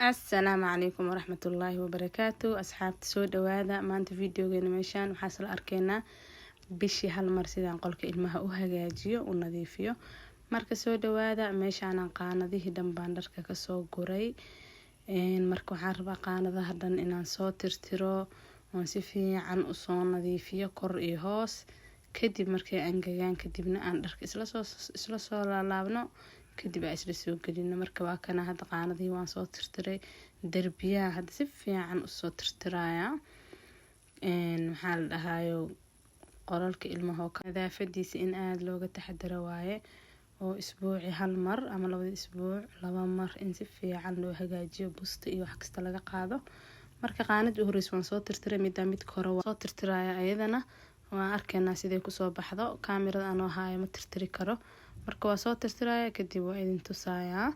Asalaamu calaykum waraxmatullaahi wabarakaatu. Asxaabta, soo dhawaada. Maanta videogeena meeshaan waxaa isla arkeynaa bishii hal mar sidaan qolka ilmaha u hagaajiyo, u nadiifiyo. Marka soo dhawaada. Meeshaanaan qaanadihii dhan baan dharka kasoo guray. Marka waxaan rabaa qaanadaha dhan inaan soo tirtiro oon si fiican usoo nadiifiyo kor iyo hoos. Kadib markay angagaan, kadibna aan dharka isla soo laalaabno, kadib aan isla soo gelino. Marka waa kana, hadda qaanadihii waan soo tirtiray. Derbiyaha hadda si fiican usoo tirtiraya. Maxaa la dhahayo, qolalka ilmaha oo nadaafadiisa in aada looga taxadaro waaye, oo isbuuci hal mar ama labada isbuuc laba mar in si fiican loo hagaajiyo, busta iyo wax kasta laga qaado. Marka qaanadii u horeysa waan soo tirtiray. Middaa midka hore waan soo tirtiraya, ayadana waan arkaynaa siday kusoo baxdo. Kaamirada anoo haayo ma tirtiri karo. Marka waa soo tirtiraya, kadib waa idin tusayaa.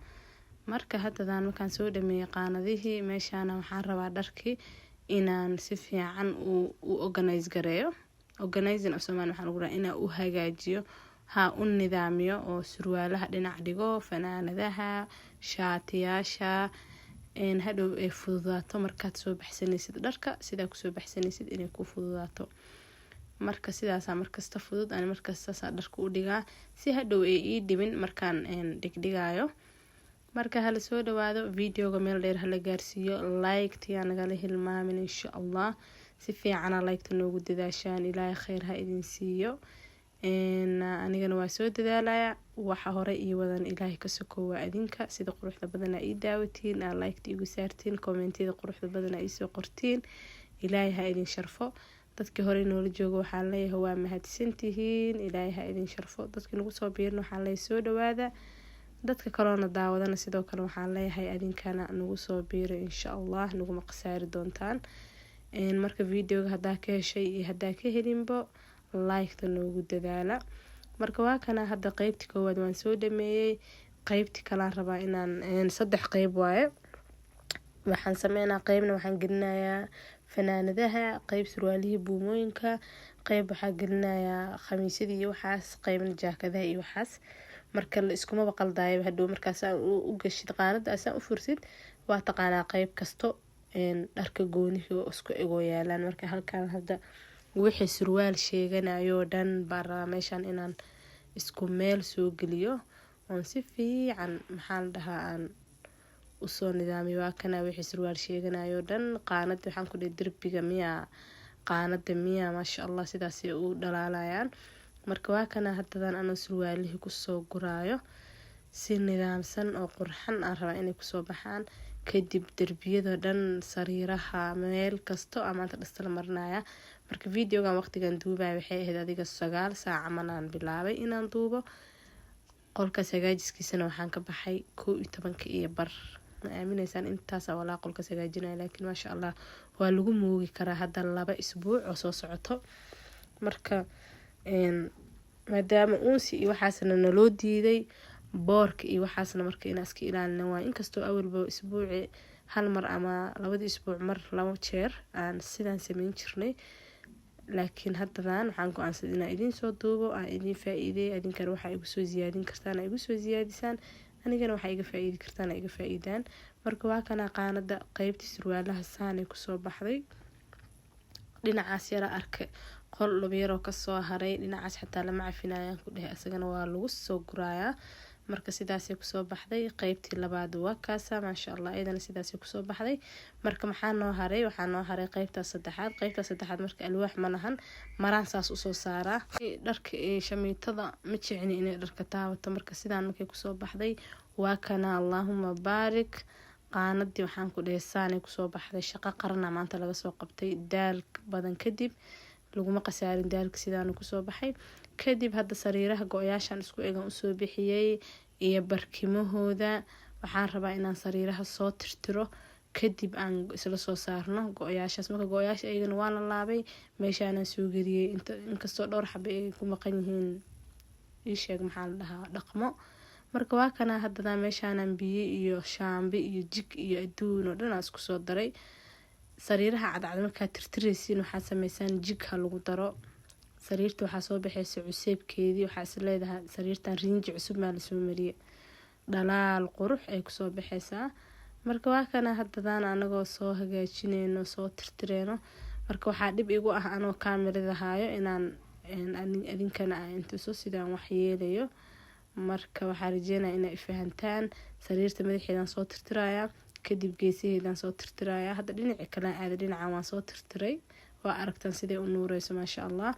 Marka haddadaan markaan soo dhameeyay qaanadihii, meeshaana waxaan rabaa dharkii inaan si fiican u organize gareeyo. Organizing af Soomaali waxaan ugu rahaa inaan u hagaajiyo, ha u nidaamiyo, oo surwaalaha dhinac dhigo, fanaanadaha, shaatiyaasha, hadhow ay fududaato markaad soo baxsanaysid dharka. Sidaa kusoo baxsanaysid inay ku fududaato. Marka sidaasaa markasta fudud. Ani markasta saasaa dharka u dhigaa si hadhow ay ii dhibin markaan dhigdhigayo. Marka hala soo dhawaado, videoga meel dheer hala gaarsiiyo, like-tiyaa nagala hilmaamin. Insha Allah si fiicana like-ta noogu dadaashaan. Ilaahay kheyr ha idin siiyo. Anigana waa soo dadaalaya. Waxa hore iyo wadan Ilaahay ka soko waa adinka. Sida quruxda badanaa ii daawatiin, aa like-ta igu saartiin, commentiyada quruxda badanaa iisoo qortiin, Ilaahay ha idin sharfo. Dadkii hore noola jooga waxaan leeyahay waa mahadsantihiin, Ilaahay ha idin sharfo. Dadkii nagu soo biirin waxaan leeyahay soo dhawaada. Dadka kaloona daawadana sidoo kale waxaan leeyahay adinkana nagu soo biiro, insha Allah naguma khasaari doontaan. Marka videoga hadaa ka heshay iyo hadaa ka helinbo, like-ta noogu dadaala. Marka waa kana, hadda qeybti koowaad waan soo dhameeyey. Qeybti kalaan rabaa inaan, saddex qeyb waaye waxaan sameynaa. Qeybna waxaan gelinayaa fanaanadaha, qeyb surwaalihii buumooyinka, qeyb waxaa gelinayaa khamiisyadii iyo waxaas, qeybna jaakadaha iyo waxaas. Marka la iskumaba qaldaayo hadhow. Markaas u gashid qaanada, asaan u fursid, waa taqaanaa qeyb kasto dharka goonihii oo isku egoo yaalaan. Marka halkan hadda wixii surwaal sheeganayoo dhan baan rabaa meeshaan inaan isku meel soo geliyo oon si fiican, maxaa la dhahaa, aan usoo nidaamiyo. Waa kana wixii surwaal sheeganayoo dhan. Qaanada waxaan ku dhihi derbiga miyaa, qaanada miyaa, maasha Allah, sidaasay u dhalaalayaan. Marka waa kana, haddadan anoo surwaalihii kusoo guraayo si nidaamsan oo qurxan aan rabaa inay kusoo baxaan. Kadib derbiyada dhan, sariiraha, meel kasto aa maanta dhasta la marinaya. Marka videogan waqtigan duubaya waxay ahayd adiga 9 saaca manaan bilaabay inaan duubo. Qolkaas hagaajiskiisana waxaan ka baxay 11:30. Ma aamineysaan intaasa walaa qolkaas hagaajinaya? Laakiin maasha Allah, waa lagu moogi karaa hadda 2 isbuuc oo soo socoto. Marka maadaama uunsi iyo waxaasna naloo diiday, boorka iyo waxaasna, marka inaa iska ilaalina waa. Inkastoo awalba isbuuci hal mar ama labadii isbuuc mar laba jeer aan sidaan sameyn jirnay, laakiin haddadan waxaan go-aansaday inaan idiin soo duubo, aan idiin faa-iideey. Adinkana waxaa igu soo siyaadin kartaan, igu soo siyaadisaan, anigana waxaa iga faa-iidi kartaan, iga faa-iidaan. Marka waa kana, qaanada qeybtii surwaalaha saanay kusoo baxday. Dhinacaas yara arka, qol dhub yaroo kasoo haray dhinacaas xataa lama cafinayaan ku dhehe, isagana waa lagu soo gurayaa. Marka sidaasay kusoo baxday. Qeybtii labaad waa kaasa, maasha Allah, iyadana sidaasay kusoo baxday. Marka maxaa noo haray? Waxaa noo haray qeybtaas saddexaad. Qeybtaas saddexaad marka alwaax ma lahan, maraan saas usoo saaraa dharka. Shamiitada ma jecni inay dharka taabato. Marka sidaan markay kusoo baxday, waa kana, Allaahuma baarik. Qaanadii waxaan ku dhehe saanay kusoo baxday. Shaqo qarana maanta laga soo qabtay. Daal badan kadib laguma khasaarin daalka, sidaana kusoo baxay. Kadib hadda sariiraha go-yaashan isku egan usoo bixiyey iyo barkimahooda. Waxaan rabaa inaan sariiraha soo tirtiro, kadib aan isla soo saarno go-yaashaas. Marka go-yaasha iyagana waa la laabay, meeshaanaan soo geliyey. Inkastoo dhowr xaba ay ku maqan yihiin, iisheeg, maxaa la dhahaa, dhaqmo. Marka waa kana, haddadaa meeshaanaan biyo iyo shaambi iyo jig iyo adduun oo dhan aan isku soo daray. Sariiraha cadcad markaad tirtiraysiin, waxaad sameysaan jig ha lagu daro. Sariirta waxaa soo baxeysa cuseebkeedii. Waxaa is leedahay sariirtan riinji cusub maa lasoo mariyay, dhalaal qurux ay kusoo baxeysaa. Marka waa kana haddadaan anagoo soo hagaajineyno, soo tirtireyno. Marka waxaa dhib igu ah anoo kaamirada haayo inaan adinkana aan intuso sidaan wax yeelayo. Marka waxaa rajeynaya inay fahantaan. Sariirta madaxeedaan soo tirtirayaa, kadib geesaheedaan soo tirtirayaa. Hadda dhinaci kale aada, dhinacan waan soo tirtiray. Waa aragtaan siday u nuureyso, maasha Allah.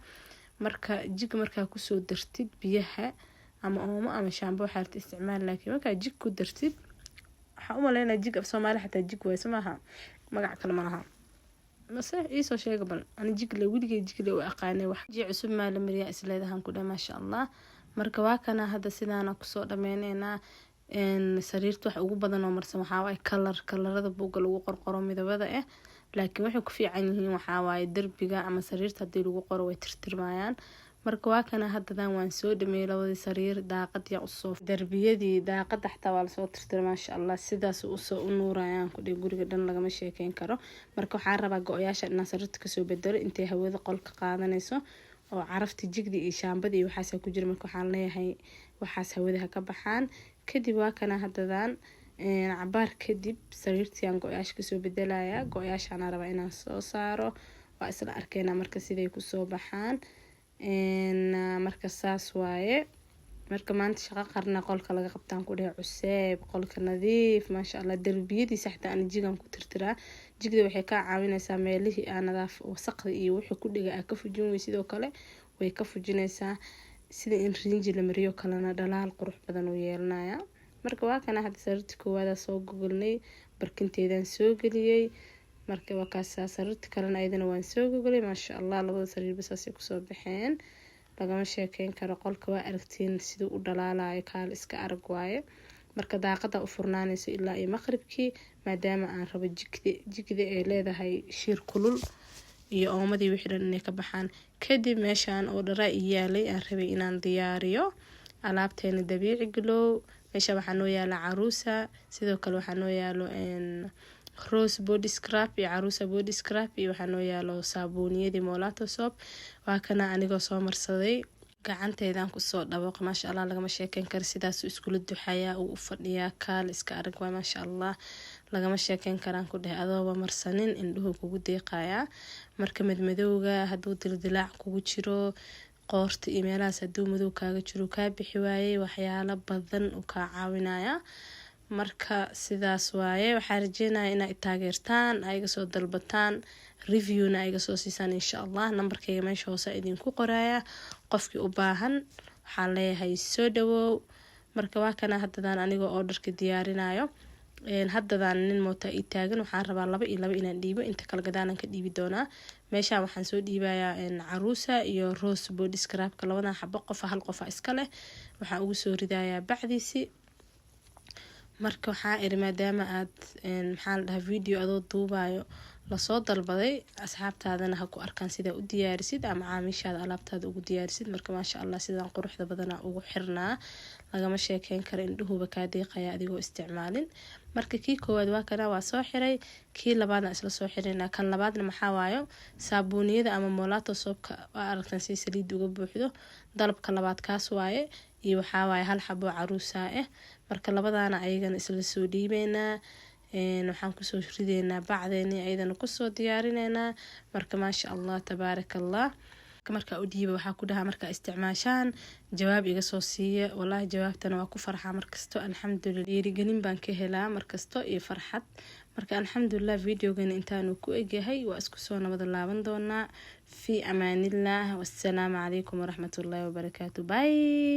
Marka Jik markaa kusoo dartid biyaha ama Omo ama shaambo waxaa rabta isticmaal, laakiin markaa Jik ku dartid, waxaa u maleynaya Jik af Soomaali xataa Jik waay, soo maaha? Magac kale ma laha mase? Iisoo sheega bal. Ani Jik le weligay Jik le u aqaanay. Wax ji cusub maa la mariyaa isleedahan ku dheh, maasha Allah. Marka waa kana hadda sidaana kusoo dhameyneynaa sariirta. Wax ugu badan oo marsan waxaa waaye color, colorada buugga lagu qorqoro midabada ah, laakiin waxay ku fiican yihiin waxaa waaye derbiga ama sariirta haddii lagu qoro way tirtirmayaan. Marka waa kana haddadan waan soo dhameeyay labadii sariir, daaqadii usoo darbiyadii, daaqada xataa waa lasoo tirtiray, maasha Allah. Sidaas usoo u nuurayaan ku dheh guriga dhan, lagama sheekeyn karo. Marka waxaan rabaa go-yaasha inaan sariirta kasoo bedelo intay hawada qolka qaadanayso oo carafta Jikdi iyo shaambada iyo waxaasa ku jira. Marka waxaan leeyahay waxaas hawada ha ka baxaan. Kadib waa kana haddadan cabaar kadib sariirtii aan go-yaasha kasoo bedelaya. Go-yaashaana rabaa inaan soo saaro, waa isla arkeynaa marka siday kusoo baxaan. Marka saas waaye. Marka maanta shaqo qarna qolka laga qabtaan ku dhehe, cuseeb qolka nadiif, maasha Allah. Darbiyadiisa xataa aan Jikan ku tirtiraa. Jikda waxay kaa caawineysaa meelihii aa nadaaf wasaqda iyo wixii ku dhiga aa ka fujin wey, sidoo kale way ka fujineysaa. Sida in rinji la mariyo kalena dhalaal qurux badan uu yeelanaya. Marka waa kana hadda sariirta koowaada soo gogolnay, barkinteedaan soo geliyey. Marka waa kaasa sariirta kalena ayadana waan soo gogolay, maasha Allah. Labada sariirba saasay kusoo baxeen, lagama sheekeyn karo. Qolka waa aragtiin siduu u dhalaalayo, kaal iska arag waaye. Marka daaqada u furnaanayso ilaa iyo maqribkii, maadaama aan rabo Jikda, Jikda ay leedahay shiir kulul iyo Omadii wixii dhan inay ka baxaan. Kadib meeshaan oo dharaa i yaalay aan rabay inaan diyaariyo alaabteena Dabiici Glow. Meesha waxaa noo yaala Caruusa, sidoo kale waxaa noo yaalo Rose body scrub iyo Caruusa body scrub, iyo waxaa noo yaalo saabuuniyadii Molato soap. Waa kana anigoo soo marsaday, gacanteydaan kusoo dhaboq, maasha Allah, lagama sheekeyn karo. Sidaasuu iskula duxayaa, uu u fadhiyaa, kaal iska arag waa, maasha Allah, lagama sheekeyn karaan ku dheh. Adooba marsanin indhuhu kugu deeqayaa. Marka madmadowga hadduu dildilaac kugu jiro qoorta iyo meelahaas, hadduu madow kaaga jiro kaa bixi waayey, waxyaalo badan uu kaa caawinaya. Marka sidaas waaye. Waxaa rajeynaya inaa taageertaan, aa iga soo dalbataan, reviewna iga soo siisaan, insha Allah. Nambarkayga meesha hoose idinku qoraya. Qofkii u baahan waxaan leeyahay soo dhawow. Marka waa kana haddadaan anigoo orderka diyaarinayo. Haddadaan nin moota ii taagan, waxaan rabaa laba iyo laba inaan dhiibo, inta kale gadaalan ka dhiibi doonaa. Meeshaan waxaan soo dhiibayaa Caruusa iyo Rose body scrubka, labadan xabo qofa hal qofa iska leh. Waxaan ugu soo ridayaa bacdiisi. Marka waxaa iri maadaama aad, maxaa la dhahaa, video adoo duubayo lasoo dalbaday, asxaabtaadana ha ku arkaan sidaa u diyaarisid ama macaamiishaada alaabtaada ugu diyaarisid. Marka maasha Allah, sidaan quruxda badana ugu xirnaa, lagama sheekeyn karo, indhuhuba kaa deeqaya adigoo isticmaalin. Marka kii koowaad waa kana, waa soo xiray. Kii labaadna isla soo xirina. Kan labaadna maxaa waayo? Saabuuniyada ama Molato soapka, waa aragtaan si saliid uga buuxdo. Dalabka labaad kaas waaye, iyo waxaa waaye hal xabo Caruusa ah. Marka labadaana ayagana isla soo dhiibeynaa, waxaan kusoo rideynaa bacdeeni, ayadana kusoo diyaarineynaa. Marka maasha Allah, tabaaraka Allah. Markaa u dhiiba waxaa ku dhahaa, markaa isticmaashaan jawaab iga soo siiya. Wallaahi jawaabtana waa ku farxaa markasto, alxamdulillah, dhiirigelin baan ka helaa markasto iyo farxad. Marka alxamdulilah, videogana intaanu ku egyahay. Waa isku soo nabada laaban doonaa. Fi amaanillah, wassalaamu calaykum waraxmatullaahi wabarakaatu. Bye.